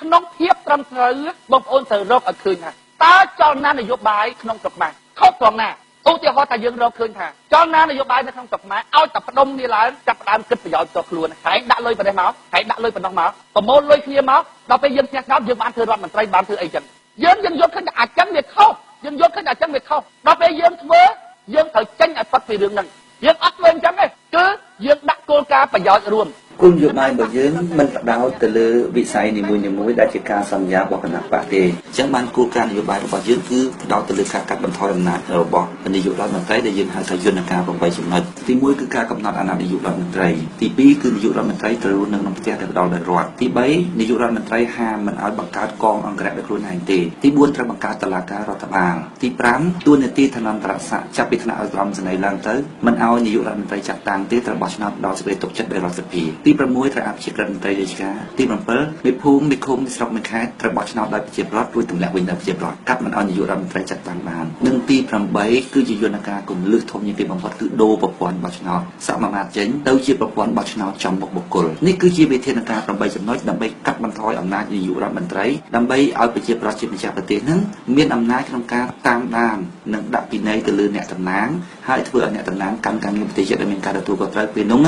ក្នុងភាពត្រឹមត្រូវបងប្អូនត្រូវរកឲ្យឃើញថាតើចលនានយោបាយក្នុងស្រុកខ្មែរខុសត្រង់ណាឧទាហរណ៍ថាយើងរកឃើញថាចលនានយោបាយនៅក្នុងស្រុកខ្មែរឲ្យតែផ្ដុំគ្នាឡើងចាប់ផ្ដើមគិតប្រយោជន៍ផ្ទាល់ខ្លួនហើយដាក់លុយប្រទេសមកហើយដាក់លុយប៉ុណ្ណោះមកប្រមូលលុយគ្នាមកដល់ពេលយើងឈ្នះឆ្នោតយើងបានធ្វើរដ្ឋមន្ត្រីបានធ្វើអីចឹងយើងយល់ឃើញថាអាចឹងវាខុសយើងយល់ឃើញថាអាចឹងវាខុសដល់ពេលយើងធ្វើយើងត្រូវចេញឲ្យផុតពីរឿងហ្នឹងយើងអត់ធ្វើអញ្ចឹងទេគឺយើងដាក់គោលការណ៍ប្រយោជន៍រួម គោលនយោបាយរបស់យើងមិនផ្ដោតទៅលើវិស័យនីមួយៗដែលជាការសន្យារបស់គណបក្សទេអញ្ចឹងបានគោលការណ៍នយោបាយរបស់យើងគឺផ្ដោតទៅលើការកាត់បន្ថយអំណាចរបស់នាយករដ្ឋមន្ត្រីដែលយើងហៅថាយន្តការ8ចំណុចទី1គឺការកំណត់អាណត្តិនាយករដ្ឋមន្ត្រីទី2គឺនាយករដ្ឋមន្ត្រីត្រូវរស់នៅក្នុងផ្ទះដែលផ្ដល់ដោយរដ្ឋទី3នាយករដ្ឋមន្ត្រីហាមមិនឲ្យបង្កើតកងអង្គរក្សដោយខ្លួនឯងទេទី4ត្រូវបង្កើតតុលាការរដ្ឋបាលទី5តួនាទីឋានន្តរស័ក្តិចាប់ពីថ្នាក់ឧត្តមសេនីយ៍ឡើងទៅមិនឲ្យនាយករដ្ឋមន្ត្រីចាត់តាំងទេត្រូវបោះឆ្នោតដល់សេចក្តីទុកចិត្តដោយរដ្ឋសភាទី6ត្រូវអភិជារដ្ឋមន្ត្រីរាជការទី7មេភូមិមេឃុំមេស្រុកមេខេត្តត្រូវបោះឆ្នោតដោយប្រជាពលរដ្ឋរួចទម្លាក់វិញដោយប្រជាពលរដ្ឋកាត់មិនឲ្យនាយករដ្ឋមន្ត្រីចាត់តាំងបាននិងទី8គឺជាយន្តការគន្លឹះធំជាងគេបំផុតគឺដូរប្រព័ន្ធបោះឆ្នោតសមាមាត្រចេញទៅជាប្រព័ន្ធបោះឆ្នោតចំមុខបុគ្គលនេះគឺជាវិធានការ8ចំណុចដើម្បីកាត់បន្ថយអំណាចនាយករដ្ឋមន្ត្រីដើម្បីឲ្យប្រជាពលរដ្ឋជាម្ចាស់ប្រទេសនឹងមានអំណាចក្នុងការតាមដាននិងដាក់ពិន័យទៅលើអ្នកតំណាងហើយធ្វើឲ្យអ្នកតំណាងកាន់ការងារប្រទេសជាតិឲ្យមានការទទួលខុសត្រូវពេលនោះ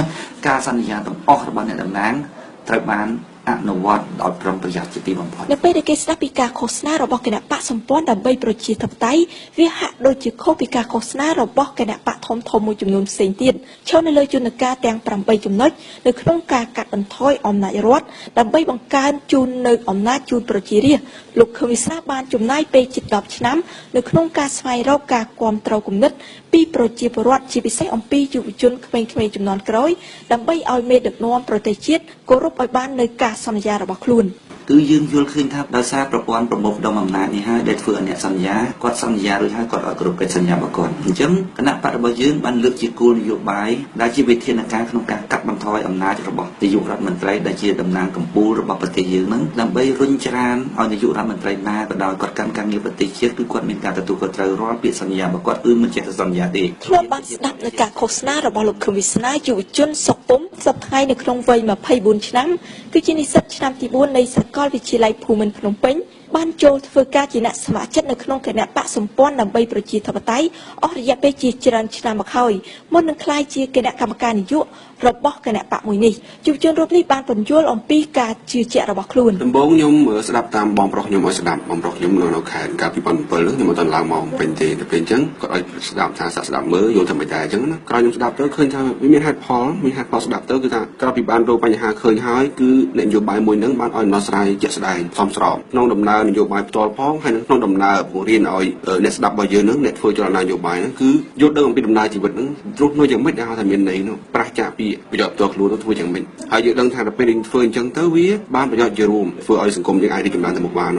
ការសន្យាទាំងអស់របស់អ្នកតំណាងត្រូវបានអនុវត្តដោយប្រុងប្រយ័ត្នជាទីបំផុត នៅពេលដែលគេស្ដាប់ពីការឃោសនារបស់គណបក្សសម្ព័ន្ធដើម្បីប្រជាធិបតេយ្យវាហាក់ដូចជាខុសពីការឃោសនារបស់គណបក្សធំធំមួយចំនួនផ្សេងទៀតឈរនៅលើយន្តការទាំង8ចំណុចនៅក្នុងការកាត់បន្ថយអំណាចរដ្ឋដើម្បីបង្កើនជូននៅអំណាចជូនប្រជារាស្ត្រលោកខឹមវិសាបានចំណាយពេលជិត10ឆ្នាំនៅក្នុងការស្វែងរកការគាំទ្រគំនិតពីប្រជាពលរដ្ឋជាពិសេសអំពីយុវជនក្មេងៗជំនាន់ក្រោយដើម្បីឲ្យមេដឹកនាំប្រទេសជាតិគោរពឲ្យបាននៅការសន្យារបស់ខ្លួន គឺយើងយល់ឃើញថាដោយសារប្រព័ន្ធប្រមូលផ្ដុំអំណាចនេះហើយដែលធ្វើឲ្យអ្នកសន្យាគាត់សន្យារួចហើយគាត់ឲ្យគ្រប់កិច្ចសន្យារបស់គាត់អញ្ចឹងគណបក្សរបស់យើងបានលើកជាគោលនយោបាយដែលជាវិធានការក្នុងការកាត់បន្ថយអំណាចរបស់នាយករដ្ឋមន្ត្រីដែលជាតំណាងកម្ពុជារបស់ប្រទេសយើងនឹងដើម្បីរុញច្រានឲ្យនាយករដ្ឋមន្ត្រីណាក៏ដោយគាត់កាន់ការងារប្រទេសជាតិគឺគាត់មានការទទួលខុសត្រូវរាល់ពាក្យសន្យារបស់គាត់គឺមិនចេះតែសន្យាទេ ធ្លាប់បានស្ដាប់នៅការឃោសនារបស់លោកខឹមវិស្នាយុវជនសុកពុំសប្តាហ៍ថ្ងៃនៅក្នុងវ័យ24ឆ្នាំគឺជានិស្សិតឆ្នាំទី4នៃសាកលវិទ្យាល័យភូមិន្ទភ្នំពេញបានចូលធ្វើការជាអ្នកស្ម័គ្រចិត្តនៅក្នុងគណបក្សសម្ព័ន្ធដើម្បីប្រជាធិបតេយ្យអស់រយៈពេលជាច្រើនឆ្នាំមកហើយមុននឹងក្លាយជាគណៈកម្មការនាយករបស់គណបក្សមួយនេះយុវជនរូបនេះបានពន្យល់អំពីការជឿជាក់របស់ខ្លួន ដំបូងខ្ញុំស្ដាប់តាមបងប្រុសខ្ញុំឲ្យស្ដាប់បងប្រុសខ្ញុំនៅខេត្តកាល2007ខ្ញុំអត់ទាន់ឡើងមកពេញទេតែពេលអញ្ចឹងគាត់ឲ្យស្ដាប់ថាសាក់ស្ដាប់មើលយល់ថាមិនដែរអញ្ចឹងណាក្រោយខ្ញុំស្ដាប់ទៅឃើញថាវាមានហេតុផលមានហេតុផលស្ដាប់ទៅគឺថាក្រោយពីបានរកបញ្ហាឃើញហើយគឺអ្នកនយោបាយមួយហ្នឹងបានឲ្យដំណោះស្រាយជាក់ស្ដែងសមស្របក្នុងដំណើរនយោបាយផ្ទាល់ផងហើយក្នុងដំណើរបង្រៀនឲ្យអ្នកស្ដាប់របស់យើងហ្នឹងអ្នកធ្វើចលនានយោបាយហ្នឹងគឺយល់ដឹងអំពីដំណើរជីវិតហ្នឹងរស់នៅយ៉ាងម៉េចដែលហៅថាមានន័យនោះប្រាសចាកពីប្រយោជន៍ផ្ទាល់ខ្លួនទៅធ្វើយ៉ាងម៉េចហើយយើងដឹងថាដល់ពេលយើងធ្វើអញ្ចឹងទៅវាបានប្រយោជន៍ជារួមធ្វើឲ្យសង្គមយើងអាចរីកចម្រើនទៅមុខបាន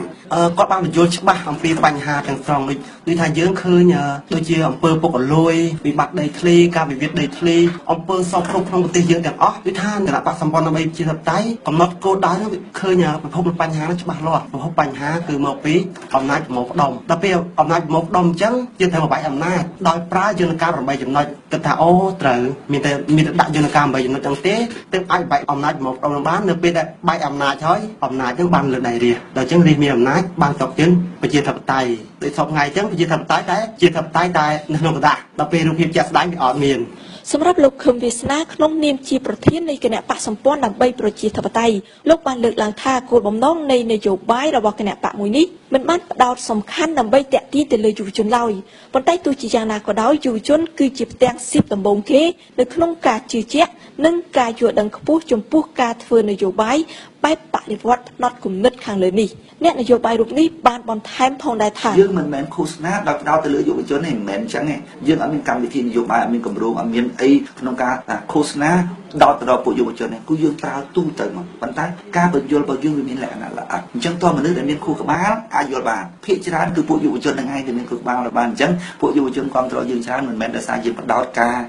គាត់បានបញ្យល់ច្បាស់អំពីបញ្ហាទាំងស្រុងដូចដូចថាយើងឃើញដូចជាអំពើពុករលួយវិបត្តិដីធ្លីការវិវាទដីធ្លីអំពើសោកគ្រប់ក្នុងប្រទេសយើងទាំងអស់ដូចថាគណបក្សសម្ព័ន្ធដើម្បីប្រជាធិបតេយ្យកំណត់គោលដៅឃើញប្រភពនៃបញ្ហានោះច្បាស់លាស់ប្រភពបញ្ហាគឺមកពីអំណាចប្រមូលផ្ដុំដល់ពេលអំណាចប្រមូលផ្ដុំអញ្ចឹងយើងត្រូវបំបែកអំណាចដោយប្រើយន្តការ8ចំណុចគិតថាអូត្រូវមានតែមានតែដាក់យន្តការ8ចំណុចហ្នឹងទេទើបអាចបែកអំណាចប្រមូលផ្ដុំនឹងបាននៅពេលដែលបែកអំណាចហើយអំណាចហ្នឹងបានលើដៃរាស្ត្រដល់អញ្ចឹងរាស្ត្រមានអំណាចបានស្រុកយើងប្រជាធិបតេយ្យដូចសពថ្ងៃអញ្ចឹងប្រជាធិបតេយ្យតែជាធិបតេយ្យតែនៅក្នុងក្រដាសដល់ពេលរូបភាពជាក់ស្ដែងវាអត់មាន សម្រាប់លោកខឹមវាសនាក្នុងនាមជាប្រធាននៃគណបក្សសម្ព័ន្ធដើម្បីប្រជាធិបតេយ្យលោកបានលើកឡើងថាគោលបំណងនៃនយោបាយរបស់គណបក្សមួយនេះមិនបានផ្ដោតសំខាន់ដើម្បីទាក់ទាញទៅលើយុវជនឡើយប៉ុន្តែទោះជាយ៉ាងណាក៏ដោយយុវជនគឺជាផ្ទាំងសៀបដំបូងគេនៅក្នុងការជឿជាក់និងការយល់ដឹងខ្ពស់ចំពោះការធ្វើនយោបាយបែបបដិវត្តផ្នត់គំនិតខាងលើនេះអ្នកនយោបាយរូបនេះបានបន្ថែមផងដែរថា យើងមិនមែនឃោសនាដោយផ្ដោតទៅលើយុវជនទេមិនមែនអញ្ចឹងទេយើងអត់មានកម្មវិធីនយោបាយអត់មានគម្រោងអត់មានអីក្នុងការឃោសនាដោតទៅដល់ពួកយុវជនទេគឺយើងប្រើទូទៅមកប៉ុន្តែការបញ្យល់របស់យើងវាមានលក្ខណៈល្អិតអញ្ចឹងតើមនុស្សដែលមានខួរក្បាលអាចយល់បានភាគច្រើនគឺពួកយុវជនហ្នឹងឯងដែលមានខួរក្បាលបានអញ្ចឹងពួកយុវជនគ្រប់គ្រងយើងច្រើនមិនមែនដោយសារយើងផ្ដោតការ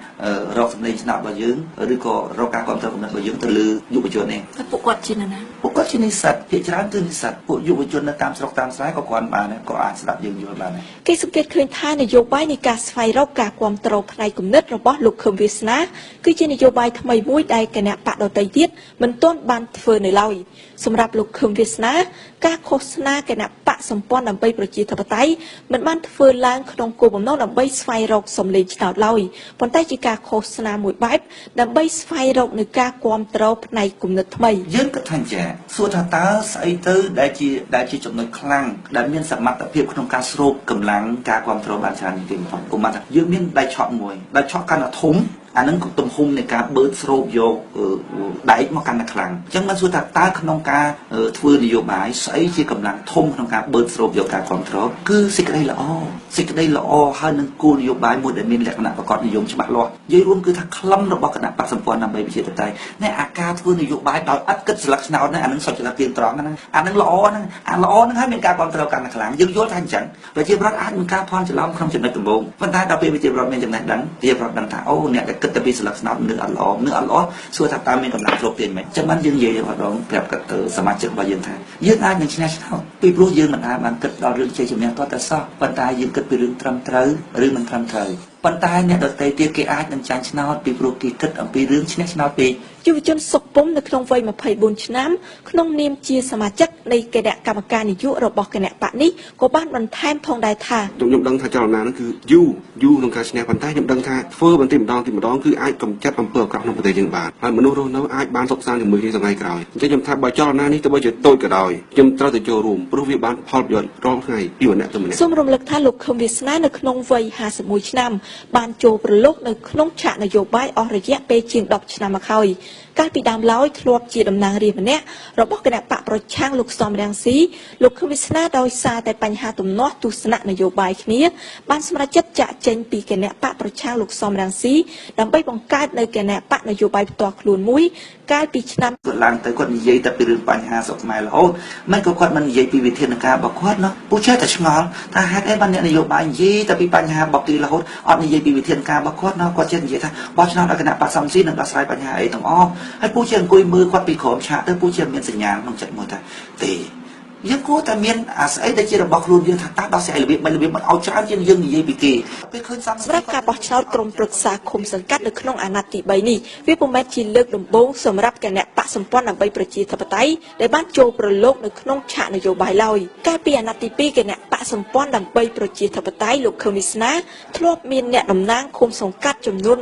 រកសម្លេងឆ្នោតរបស់យើងឬក៏រកការគ្រប់គ្រងកំណត់របស់យើងទៅលើយុវជនទេ ពួកគាត់ជានរណា ពួកគាត់ជានិស្សិតភាគច្រើនគឺនិស្សិតពួកយុវជននៅតាមស្រុកតាមស្រែក៏គាត់បានដែរក៏អាចស្ដាប់យើងយល់បានដែរ គេសង្កេតឃើញថានយោបាយនៃការស្វែងរកការគ្រប់គ្រងផ្នែកគំនិតរបស់លោកខឹមវាសនាគឺជានយោបាយថ្មីមួយដែលគណបក្សដទៃទៀតមិនទាន់បានធ្វើនៅឡើយសម្រាប់លោកខឹមវាសនាការឃោសនាគណបក្សសម្ព័ន្ធដើម្បីប្រជាធិបតេយ្យមិនបានធ្វើឡើងក្នុងគោលបំណងដើម្បីស្វែងរកសម្លេងឆ្នោតឡើយប៉ុន្តែជាការឃោសនាមួយបែបដើម្បីស្វែងរកនូវការគ្រប់គ្រងផ្នែកគំនិតថ្មី យើងគិតថាចាសួរថាតើស្អីទៅដែលជាចំណុចខ្លាំងដែលមានសមត្ថភាពក្នុងការស្រូបកម្លាំងការគ្រប់គ្រងបានច្រើនជាងគេបំផុតឧបមាថាយើងមានដៃឆក់មួយដៃឆក់កាន់តែធំអានឹងទំហំនៃការបឺតស្រូបយកដែកមកកាន់តែខ្លាំងអញ្ចឹងមិនសួរថាតើក្នុងការធ្វើនយោបាយស្អីជាកម្លាំងធំក្នុងការបឺតស្រូបយកការគ្រប់គ្រងគឺសេចក្តីល្អសេចក្តីល្អហើយនឹងគោលនយោបាយមួយដែលមានលក្ខណៈប្រកបនិយមច្បាស់លាស់និយាយរួមគឺថាខ្លឹមរបស់គណបក្សសម្ព័ន្ធដើម្បីប្រជាធិបតេយ្យនេះអាការធ្វើនយោបាយដោយឥតគិតស្លឹកឆ្នោតហ្នឹងអានឹងសុទ្ធតែទៀងត្រង់ហ្នឹងអានឹងល្អហ្នឹងអាល្អហ្នឹងហើយមានការគ្រប់គ្រងកាន់តែខ្លាំងយើងយល់ថាអញ្ចឹងប្រជាពលរដ្ឋអាចមានការភ័ន្តច្រឡំក្នុងចំណុចដំបូងប៉ុន្តែដល់ពេលប្រជាពលរដ្ឋមានចំណេះដឹងប្រជាពលរដ្ឋដឹងថាអូអ្នកដែលគិតតែពីស្លឹកឆ្នោតមនុស្សអត់ល្អមនុស្សអត់ល្អសួរថាតើមានកម្លាំងគ្រប់ទាញមិនចឹងបានយើងនិយាយម្ដងប្រាប់គាត់ទៅសមាជិករបស់យើងថាយើងអាចនឹងឈ្នះឆ្នោតពីព្រោះយើងមិនអាចបានគិតដល់រឿងជ័យជំនះទាល់តែសោះប៉ុន្តែយើងគិតពីរឿងត្រឹមត្រូវឬមិនត្រឹមត្រូវប៉ុន្តែអ្នកដទៃទៀតគេអាចនឹងចាញ់ឆ្នោតពីព្រោះគេគិតអំពីរឿងឈ្នះឆ្នោតពេក យុវជនសុកពុំនៅក្នុងវ័យ24ឆ្នាំក្នុងនាមជាសមាជិកនៃគណៈកម្មការនយោបាយរបស់គណបក្សនេះក៏បានបន្ថែមផងដែរថា ខ្ញុំដឹងថាចលនាហ្នឹងគឺយូរយូរក្នុងការឈ្នះប៉ុន្តែខ្ញុំដឹងថាធ្វើបន្តិចម្ដងទីម្ដងគឺអាចកម្ចាត់អំពើអាក្រក់ក្នុងប្រទេសយើងបានហើយមនុស្សរស់នៅអាចបានសុខសាន្តជាមួយគ្នាថ្ងៃក្រោយអញ្ចឹងខ្ញុំថាបើចលនានេះទោះបីជាតូចក៏ដោយខ្ញុំត្រូវតែចូលរួមព្រោះវាបានផលប្រយោជន៍រាល់ថ្ងៃពីម្នាក់ទៅម្នាក់ សូមរំលឹកថាលោកខឹមវាសនានៅក្នុងវ័យ51ឆ្នាំបានចូលប្រឡូកនៅក្នុងឆាកនយោបាយអស់រយៈពេលជាង10ឆ្នាំមកហើយកាលពីដើមឡើយធ្លាប់ជាតំណាងរាស្ត្រម្នាក់របស់គណបក្សប្រឆាំងលោកសំរងស៊ីលោកខឹមវាសនាដោយសារតែបញ្ហាទំនាស់ទស្សនៈនយោបាយគ្នាបានសម្រេចចិត្តចាក់ចេញពីគណបក្សប្រឆាំងលោកសំរងស៊ីដើម្បីបង្កើតនៅគណបក្សនយោបាយផ្ទាល់ខ្លួនមួយកាលពីឆ្នាំ គាត់ឡើងទៅគាត់និយាយតែពីរឿងបញ្ហាស្រុកខ្មែររហូតមិនក៏គាត់មិននិយាយពីវិធានការរបស់គាត់ណោះពូចេះតែឆ្ងល់ថាហេតុអីបានអ្នកនយោបាយនិយាយតែពីបញ្ហារបស់គេរហូតអត់និយាយពីវិធានការរបស់គាត់ណោះគាត់ចេះនិយាយថាបោះឆ្នោតឲ្យគណបក្សសំស៊ីនឹងដោះស្រាយបញ្ហាអីទាំងអស់ហើយពូជាអង្គុយមើលគាត់ពីក្រោមឆាកទៅពូជាមានសញ្ញាក្នុងចិត្តមួយថាទេយើងគួរតែមានអាស្អីដែលជារបស់ខ្លួនយើងថាតើដោះស្រាយរបៀបមិនរបៀបមិនឲ្យច្រើនជាងយើងនិយាយពីគេពេលឃើញសំ សម្រាប់ការបោះឆ្នោតក្រុមប្រឹក្សាឃុំសង្កាត់នៅក្នុងអាណត្តិទី3នេះវាពុំមែនជាលើកដំបូងសម្រាប់គណបក្សសម្ព័ន្ធដើម្បីប្រជាធិបតេយ្យដែលបានចូលប្រឡូកនៅក្នុងឆាកនយោបាយឡើយកាលពីអាណត្តិទី2គណបក្សសម្ព័ន្ធដើម្បីប្រជាធិបតេយ្យលោកខឹមវាសនាធ្លាប់មានអ្នកតំណាងឃុំសង្កាត់ចំនួន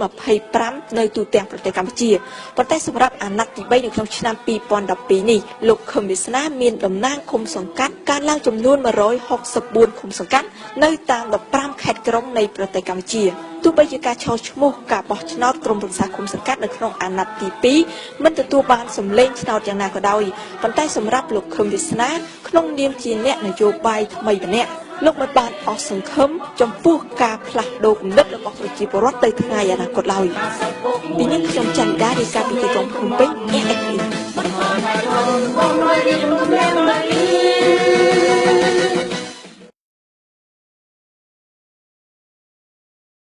25នៅទូទាំងប្រទេសកម្ពុជាប៉ុន្តែសម្រាប់អាណត្តិទី3នៅក្នុងឆ្នាំ2012នេះលោកខឹមវាសនាមានតំណាងឃុំសង្កាត់កើនឡើងចំនួន164ឃុំសង្កាត់នៅតាម15ខេត្តក្រុងនៃប្រទេសកម្ពុជាទោះបីជាការឈរឈ្មោះការបោះឆ្នោតក្រុមប្រឹក្សាឃុំសង្កាត់នៅក្នុងអាណត្តិទី2មិនទទួលបានសម្លេងឆ្នោតយ៉ាងណាក៏ដោយប៉ុន្តែសម្រាប់លោកខឹមវាសនាក្នុងនាមជាអ្នកនយោបាយថ្មីម្នាក់លោកមិនបានអស់សង្ឃឹមចំពោះការផ្លាស់ប្ដូរគំនិតរបស់ប្រជាពលរដ្ឋទៅថ្ងៃអនាគតឡើយពីនេះខ្ញុំចន្ទដារាយការណ៍ពីទីក្រុងភ្នំពេញ AFP។